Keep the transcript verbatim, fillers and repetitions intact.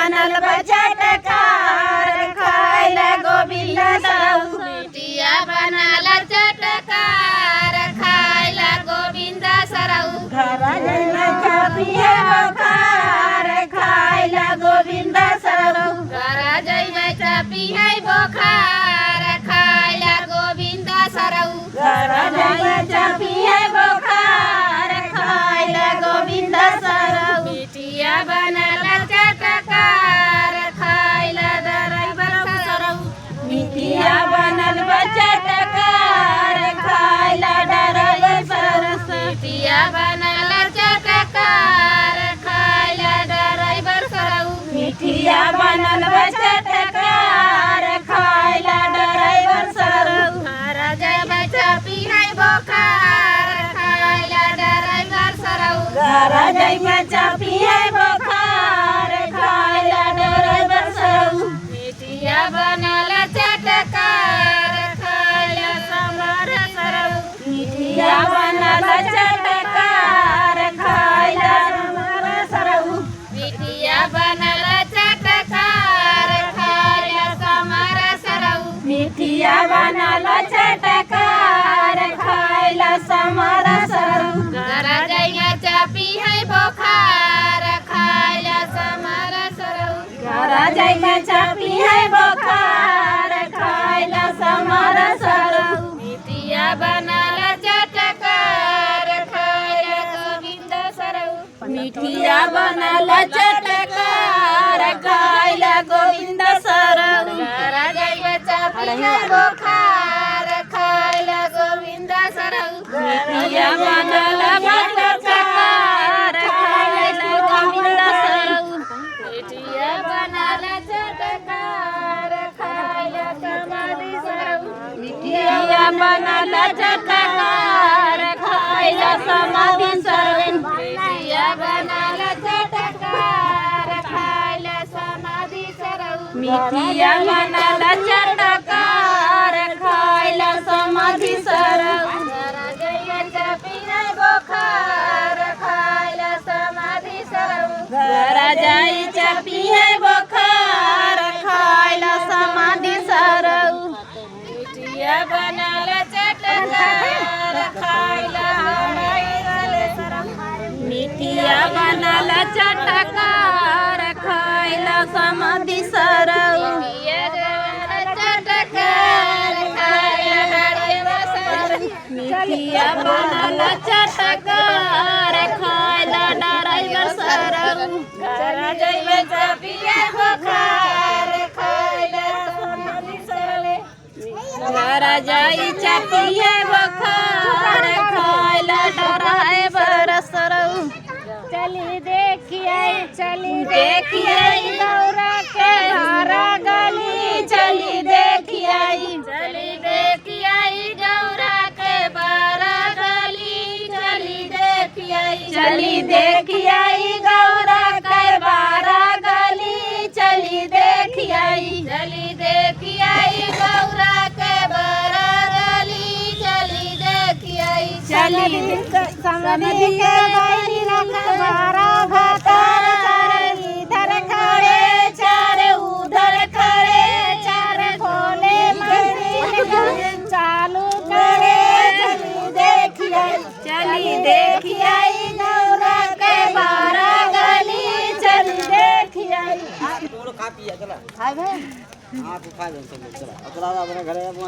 बनल बा चटकार खाइला गोविंद सरऊ। मिठिया बनल चटकार खाइला गोविंद सरऊ। घरा जइबे चापी है बोखार खाइला गोविंद सरऊ। घरा जइबे चापी है बोखार खाइला गोविंद सरऊ। घरा जइबे चापी है बोखार खाइला गोविंद सरऊ। मिठिया बनल चटकार खाइला डराइवर सरऊ। मिठिया बनल बा चटकार खाइला डराइवर सरऊ। मिठिया बनल चटकार खाइला डराइवर सरऊ। मिठिया बनल बा चटकार खाइला डराइवर सरऊ। घरा जइबे चापी है बोखार खाइला डराइवर सरऊ। घरा जइबे चापी है बोखार खाइला डराइवर सरऊ। मिठिया बनल चटकार खाइला समर सरऊ। मिठिया बनल चटकार खाइला समर सरऊ। मिठिया बनल चटकार खाइला समर सरऊ। मिठिया बनल चटकार खाइला समर सरऊ। घरा जइबे चापी है बोखार खाइला समर सरऊ। घरा जइबे चापी है बोखार खाइला समर सरऊ। मिठिया बनल चटकार खाइला गोविंद सरऊ। मिठिया बनल चटकार खाइला गोविंद सरऊ। घरा जइबे चापी है बोखार खाइला गोविंद सरऊ। मिठिया बनल चटकार खाइला गोविंद सरऊ। मिठिया बनल चटकार खाइला समाधि सरऊ। मिठिया बनल चटकार खाइला समाधि सरऊ। मिठिया बनल चटकार खाइला समाधि सरऊ। मिठिया बनल चटकार खाइला समाधि सरऊ। घरा जइबे चापी है बोखार खाइला समाधि सरऊ। घरा जइबे चापी है बोखार खाइला समाधि सरऊ। मिठिया बनल चटकार खाइला डराइवर सरऊ। मिठिया बनल चटकार खाइला समाधि सरऊ। मिठिया बनल चटकार खाइला डराइवर सरऊ। मिठिया बनल चटकार खाइला डराइवर सरऊ। घरा जइबे चापी है बोखार खाइला समाधि सरऊ। घरा जइबे चापी है बोखार खाइला डराइवर सरऊ। चली देखि आई, चली देखि आई गौरा के बारा गली, चली देखि आई। चली देखि आई गौरा के बारा गली, चली देखि आई। चली देखि आई गौरा के बारा गली, चली देखि आई। चली देखि आई गौरा के बारा गली, चली देखि आई। चली समधी के गइल बारा भतार, चार इधर खड़े, चार उधर खड़े, चार खोले मशीन चालू करे। चली देखि आई, चली देखि आई गौरा के बारा गली, चली देखि आई। तुम लोग खा पिया, चला। हाय भाई। हाँ, तू खा ले, चल, चला। अब चला, अपने घरे, अपने